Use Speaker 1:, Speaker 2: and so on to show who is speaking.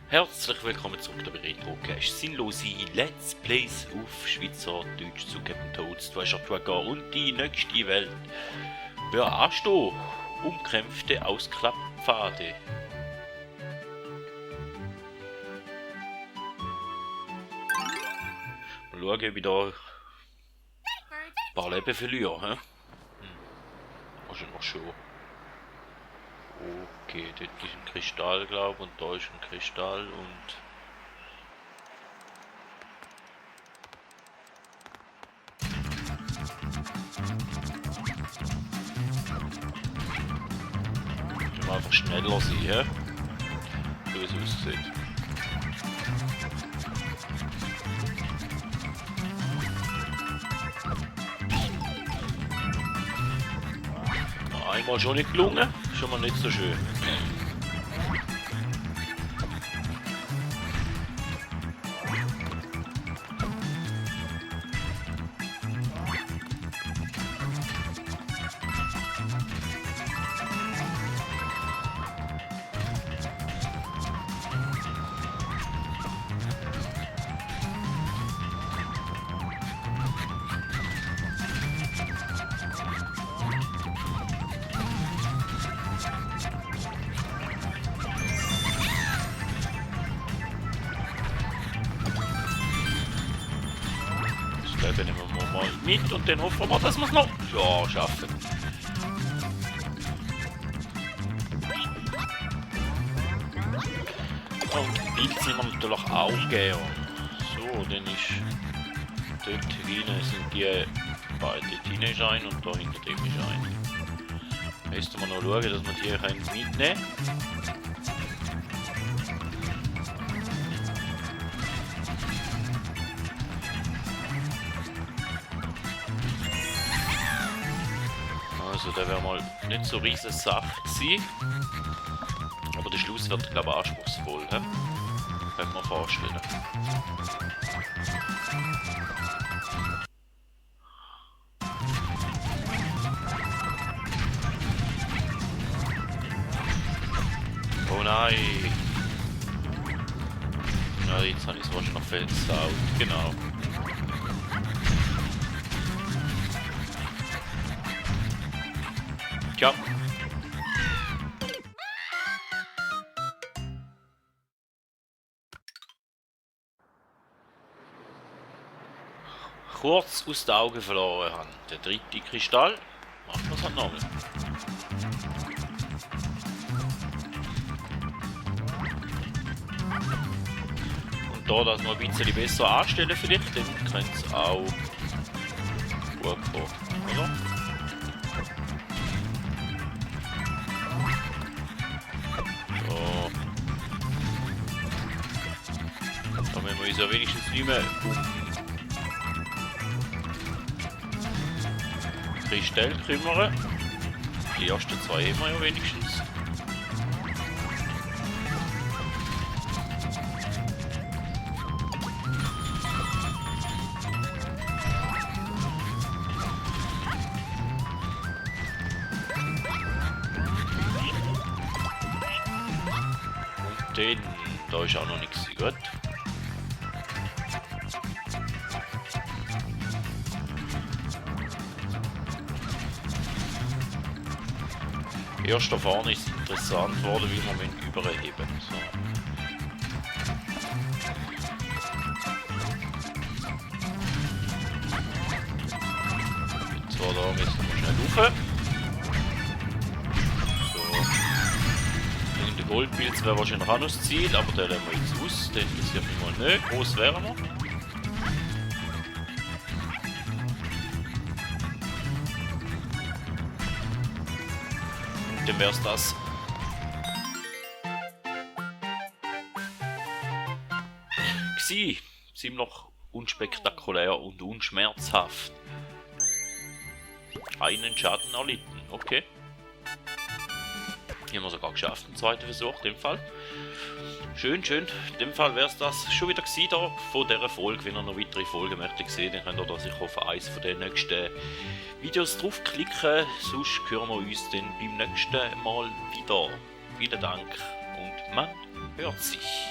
Speaker 1: Herzlich willkommen zurück bei Retrocast. Sinnlose Let's Plays auf Schweizerdeutsch zu Captain Toads, Treasure Tracker und die nächste Welt. Wer anstehen? Umkämpfte Ausklapppfade. Mal schauen, ob ich da ein paar Leben verliere. Wahrscheinlich schon. Okay, dort ist ein Kristall, glaube ich, und da ist ein Kristall und... Müssen wir einfach schneller sein, hä? So wie es aussieht. Einmal schon nicht gelungen, schon mal nicht so schön. Das nehmen wir mal mit und dann hoffen wir, dass wir es noch schaffen. Und Bild sind wir natürlich auch gern. So, dann ist dort hinten sind die beiden Teenager ein und da hinter dem ist ein. Müssen wir noch schauen, dass wir die mitnehmen können. Also der wäre mal nicht so riesige Sache gewesen. Aber der Schluss wird, glaube ich, anspruchsvoll. He? Kann man vorstellen. Oh nein! Ja, jetzt habe ich es wahrscheinlich noch versaut. Genau. Tja. Kurz aus den Augen verloren haben. Der dritte Kristall. Machen wir es halt nochmal. Und da das noch ein bisschen besser anstellen vielleicht, dann könnte es auch gut kommen, oder? Da müssen wir uns ja wenigstens nicht mehr um Kristall kümmern. Die ersten zwei haben wir ja wenigstens. Und den, da ist auch noch nichts gut. Erst da vorne ist es interessant geworden, wie wir überheben. So. Und zwar da müssen wir schnell rauf. So. Und der Goldpilz wäre wahrscheinlich auch noch das Ziel, aber den lassen wir jetzt aus. Den interessiert mich mal nicht. Groß wären wir. Dann wär's das. Gsi, ziemlich unspektakulär und unschmerzhaft. Einen Schaden erlitten, okay. Hier haben wir sogar geschafft, im zweiten Versuch, in dem Fall. Schön, schön. In dem Fall wäre es das schon wieder gewesen da von dieser Folge. Wenn ihr noch weitere Folgen möchtet sehen, dann könnt ihr da sicher auf eines von den nächsten Videos draufklicken. Sonst hören wir uns dann beim nächsten Mal wieder. Vielen Dank und man hört sich.